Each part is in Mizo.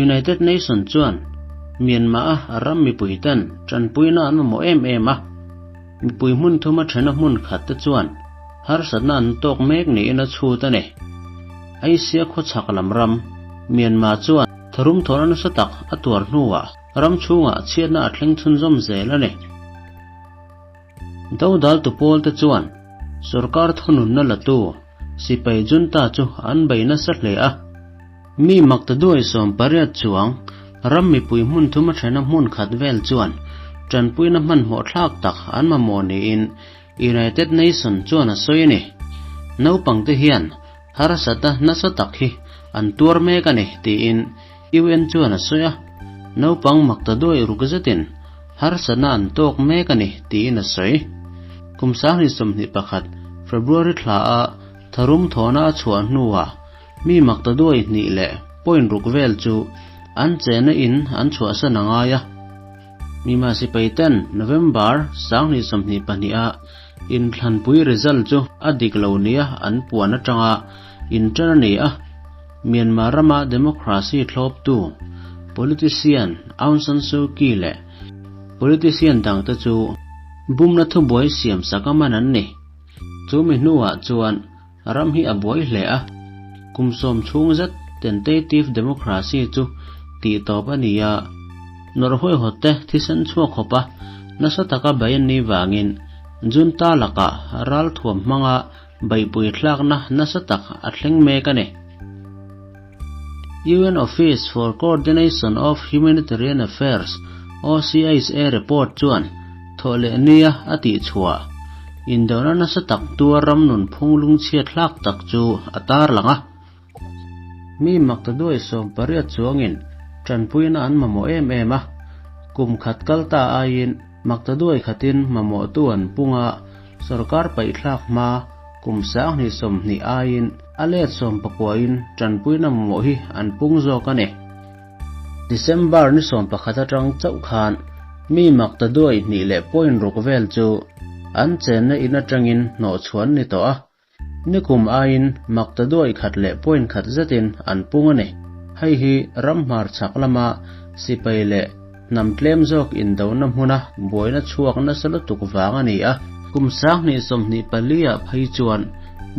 United Nation chuan Myanmar-a ram mipuiten tanpuina an mamawh em em a, mipui hmun thuma thena hmun khat te chuan harsatna an tawk mek niin a chhut a ni. Asia khawchhak lam ram, Myanmar chuan tharum thawhna nasa tak a tuar hnuah ram chhungah chhiatna a thleng chhunzawm zel a ni. Dodaltu pawlte chuan sorkar thununna latu sipai junta chu an bei nasa hle a. Mi makta duai 80 chuang ram mipui hmun thuma thena hmun khat vel chuan tanpuina hmanhmawh thlak tak an mamawh niin United Nation chuan a sawi a ni. Naupangte hian harsatna nasa tak hi an tuar mek a ni tiin UN chuan a sawi a. Naupang makta duai ruk zetin harsatna an tawk mek a ni tiin a sawi. Kum 2021 February thla a tharum thawhna a chhuah hnuah mi makta duai hnih leh point ruk vel chu an chena in an chhuahsan a ngai a. Myanmar sipai ten November 2022 a inthlanpui result chu a dik lo nia an puan atanga inṭan a ni a. Myanmar rama democracy thlawptu politician Aung San Suu Kyi leh politician dangte chu bumna thubuai siam sak a man an ni. Chu mi hnuah chuan ram hi a buai hle a, kum sawm chhung zet tentative democracy chu tih tawp a ni a. Nawrh huaihawt te thisen chhuak khawp a, nasa taka bei an nih vangin junta lakah ral thuam hmanga beihpui thlakna nasa tak a thleng mek a ni. UN Office for Coordination of Humanitarian Affairs, OCHA, report chuan thawh leh nia a tih chhuah indona nasa tak tuar ram nun phung lungchhiat hlak tak chu a tarlang a. Mi makta duai 80 chuangin tanpuina an mamawh em em a, kum khat kal ta aiin makta duai khatin mamawh tu an punga sarkar paih thlak hma kum 2020 aiin a let 19 in tanpuina mamawh hi an pung zawk a ni. December ni 11 atang chauh khan mi makta duai hnih leh point ruk vel chu an chenna in atangin hnawh chhuan ni tawh a. Nikum aiin makta duai khat leh point khat zetin an pung a ni. Hei hi ram hmar chhak lama sipai leh hnam tlem zawk indona hmuna buaina chhuak nasa lutuk vang a ni a. Kum 2024 ah phei chuan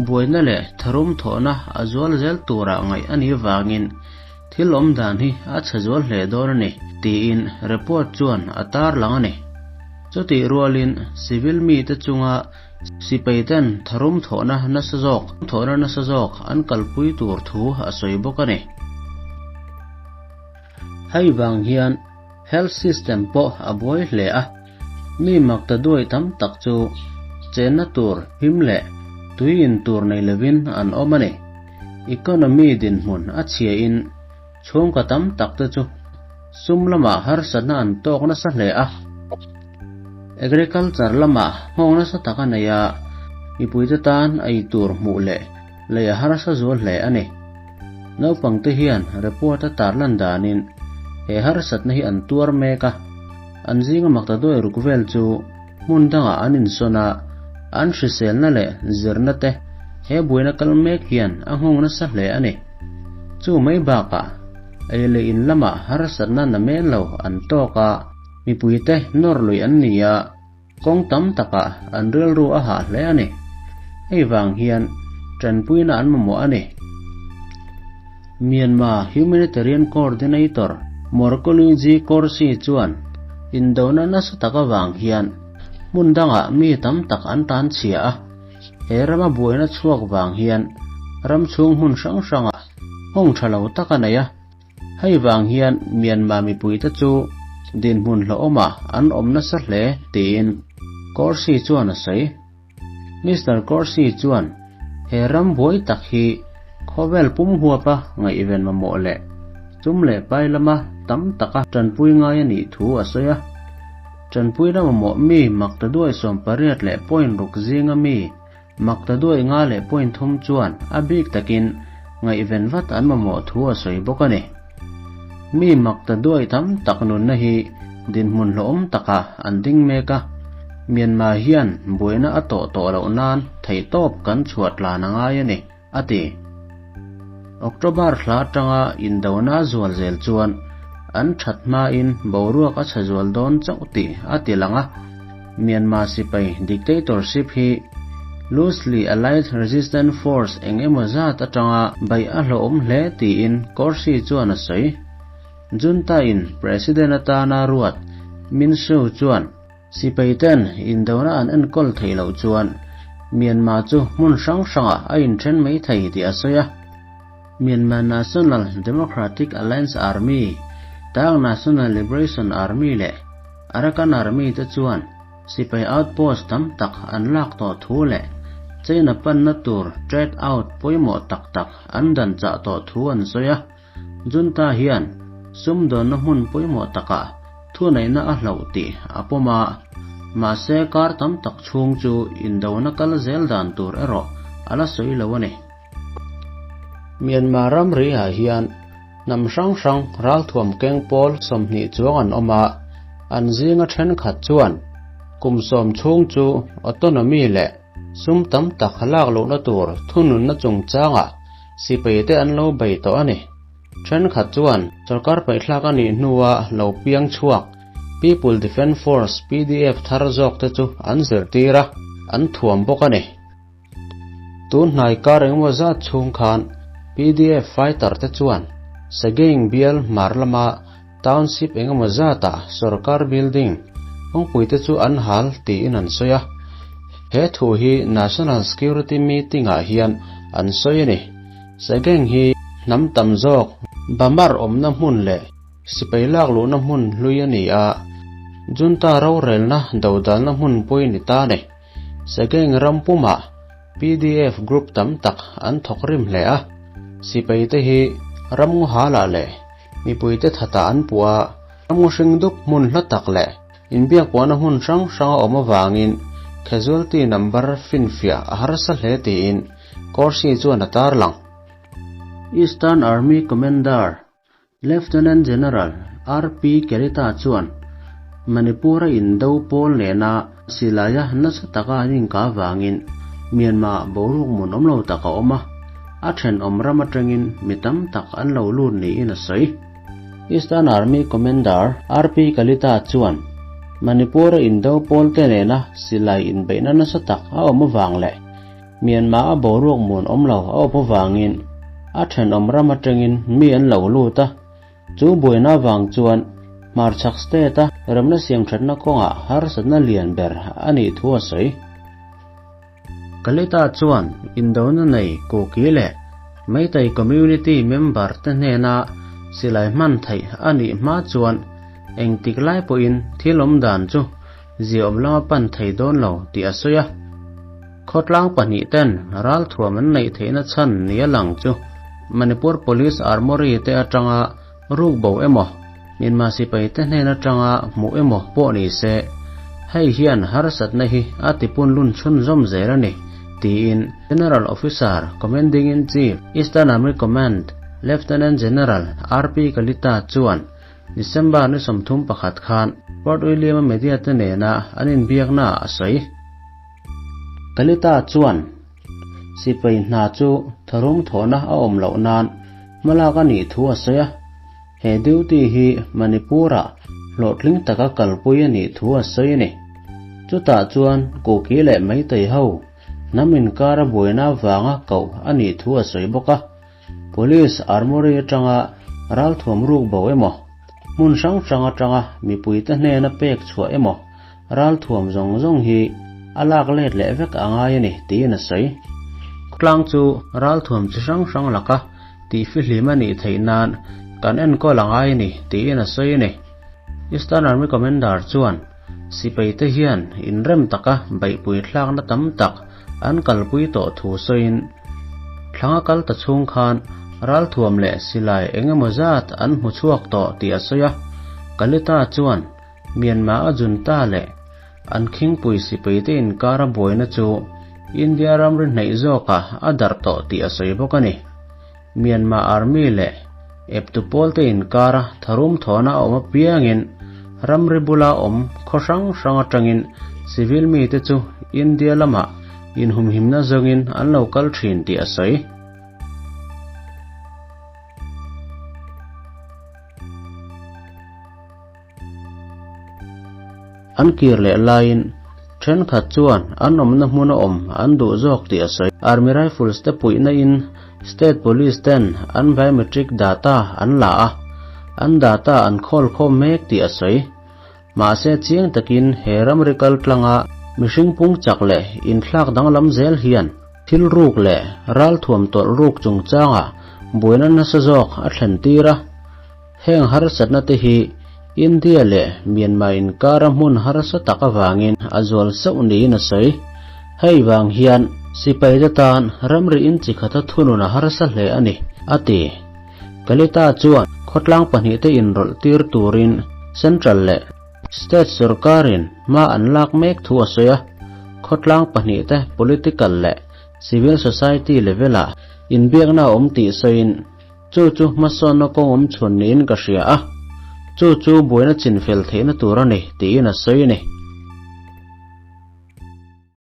buaina leh tharum thawhna a zual zel turah ngaih a ni vangin thil awm dan hi a chhe zual hle dawn a ni tiin report chuan a tarlang a ni. Chutih rualin civil mi te chunga sipai ten tharum thawhna nasa zawk thawhna nasa zawk an kalpui tur thu a sawi bawk a ni. Hei vang hian health system pawh a buai hle a, mi makta duai tam tak chu chenna tur him leh tui in tur nei lovin an awm a ni. Economy dinhmun a chhia in chhungkaw tam tak te chu sum lamah harsatna an tawk nasa hle a. Agriculture lamah nghawng nasa tak a nei a, mipuite tan ei tur hmuh leh lei a harsa zual hle a ni. Naupangte hian report a tarlan danin he harsatna hi an tuar mek a, an zinga makta duai ruk vel chu hmun dangah an insawn a, an hriselna leh zirna te he buaina kal mek hian a nghawng nasa hle a ni. Chu mai bakah ei leh in lamah harsatna na men lo an tawk a, mipuite nawr lui an ni a, kawng tam takah an rilru a hah hle a ni. Hei vang hian tanpuina an mamawh a ni. Myanmar Humanitarian Coordinator Marco Luigi Corsi chuan indona nasa tak awang hian hmun dangah mi tam tak an tan chhia a, he rama buaina chhuak vang hian ram chhung hmun hrang hranga nghawng tha lo tak a nei a. Hei vang hian Myanmar mipuite chu dinhmun hlauhawma an awm nasa hle tiin Corsi chuan a sawi. Mr. Corsi chuan he ram buai tak hi khawvel pum huapa ngaihven mamawh leh chum leh pai lama tam taka tanpui ngai a nih thu a sawi a. Tanpuina mamawh mi makta duai 80 leh point ruk zinga mi makta duai nga leh point thum chuan a bik takin ngaihven vat an mamawh thu a sawi bawk a ni. Mi makta duai tam tak nunna hi dinhmun hlauhawm taka an ding mek a, Myanmar hian buaina a tawh tawh loh nan theihtawp kan chhuah tlan a ngai a ni, a ti. October thla atanga indona zual zel chuan an that hmain boruak a chhe zual dawn chauh tih a ti lang a. Myanmar sipai dictatorship hi loosely allied resistance force eng emaw zat atanga beih a hlawhawm hle tiin Corsi chuan a sawi. Junta-in President atana ruat Min Suu chuan Sipai ten indona an enkawl theih loh chuan Myanmar chu hmun hrang hrangah a inthen mai thei tih a sawi a. Myanmar National Democratic Alliance Army, Ta'ang National Liberation Army leh Arakan Army te chuan sipai outpost tam tak an lak tawh thu leh China panna tur trade out pawimawh tak tak an dan chah tawh thu an sawi a. Junta hian sumdawnna hmun pawimawh takah thuneihna a hlauh tih a pawm a, mahse kar tam tak chhung chu indona kal zel dan tur erawh a la sawi lo a ni. Myanmar ramri ah hian hnam hrang hrang ralthuam keng pawl 20 chuang an awm a, an zinga thenkhat chuan kum 10 chhung chu autonomy leh sum tam tak lak lohna tur thununna chungchangah sipai te an lo bei tawh a ni. Thenkhat chuan sorkar paihthlak a nih hnua lo piang chhuak People Defence Force, PDF, thar zawk te chu an zirtir a, an thuam bawk a ni. Tun hnai kar engemaw zat chhung khan PDF fighter te chuan Sagaing bial hmar lama township engemaw zatah sorkar building kawngpui te chu an hal tiin an sawi a. He thu hi National Security Meeting ah hian an sawi a ni. Sagaing hi hnam tam zawk Bamar awmna hmun leh sipai lak luhna hmun hlui a ni a, Junta rorelna dodalna hmunpui ni ta a ni. Sagaing ram pumah PDF group tam tak an thawk rim hle a, sipai te hi ramngaw halah leh mipuite thatah an puh a, ramngaw hring dup hmun hla tak leh inbiakpuahna hmun hrang hrang a awm avangin casualty number finfiah a harsa hle tiin Corsi chuan a tarlang. Eastern Army Commander Lieutenant General RP Kerita chuan Manipur-a indo pawl nena silaia nasa taka an inkah avangin Myanmar-ah boruak mun awm lo tak a awm a, a thenawm ram atangin mi tam tak an lo lut niin a sawi. Eastern Army Commander RP Kalita chuan Manipur-a indo pawlte nena silai inbeihna nasa tak a awm avang leh Myanmar-a boruak mun awm lo a awp avangin a thenawm ram atangin mi an lo lut a, chu buaina avang chuan hmarchhak state-a remna siamthatna kawngah harsatna lian ber a nih thu a sawi. Kalita chuan indona nei Kuki leh Meitei community member te hnena silai hman theih a nih hma chuan engtik lai pawhin thil awm dan chu ziaawm lama pan thei dawn lo tih a sawi a. Khawtlang pahnih ten ralthuam an neih theihna chhan ni a lang chu Manipur Police Armoury te atanga ruk bo emaw, Myanmar sipai te hnen atanga hmuh emaw pawh ni se, hei hian harsatna hi a tipun lun chhunzawm zel a ni, tiin General Officer Commanding-in-Chief, Eastern Army Command, Lieutenant General RP Kalita chuan December ni 31 khan Port William-a media te nena an inbiakna a sawi. Kalita chuan sipai hna chu tharum thawhna a awm loh nan hmalak a nih thu a sawi a, he duty hi Manipur-ah hlawhtling taka kalpui a nih thu a sawi a ni. Chutah chuan Kuki leh Meitei ho hnam inkara buaina avanga koh a nih thu a sawi bawk a. Police Armoury atanga ralthuam ruk bo emaw, hmun hrang hrang atanga mipuite hnena pek chhuah emaw ralthuam zawng zawng hi a lak let leh vek a ngai a ni tiin a sawi. Khawtlang chu ralthuam chi hrang hrang laka tihfihlim a nih theih nan kan enkawl a ngai a ni tiin a sawi a ni. Eastern Army Commander chuan sipaite hian inrem taka beihpui thlakna tam tak an kalpui tawh thu sawiin thlanga kal ta chhung khan ralthuam leh silai eng emaw zat an hmu chhuak tawh tih a sawi a. Kalita chuan Myanmar a junta leh an khingpui sipaite inkara buaina chu India ramri hnaih zawkah a darh tawh tih a sawi bawk a ni. Myanmar Army leh eptu pawlte inkara tharum thawhna a awm apiangin ramri bula awm khaw hrang hrang atangin civil mite chu India lamah inhumhimna zawngin an lo kal thin tih a sawi. an kir leh laiin thenkhat chuan an awmna hmuna awm an duh zawk tih a sawi. Army Rifles te puihna in State Police ten an biometric data an la a, an data an khawl khawm mek tih a sawi. Mahse chiang takin he ramri kal tlanga mihring pung chak leh inthlak danglam zel hian thil ruk leh ralthuam tawlh ruk chungchangah buaina nasa zawk a thlen tir a. Heng harsatna te hi India leh Myanmar inkara hmun harsa tak avangin a zual sauh niin a sawi. Hei vang hian sipaite tan ramri inchi khata thunun a harsa hle a ni, a ti. Kalita chuan khawtlang pahnihte inrawlh tir turin Central leh State sorkarin hma an lak mek thu a sawi a, khawtlang pahnihte political leh civil society level-ah inbiakna a awm tih sawiin chu chu hmasawnna kawng awm chhun niin ka hria a, chu chu buaina chinfel theihna tur a ni tiin a sawi a ni.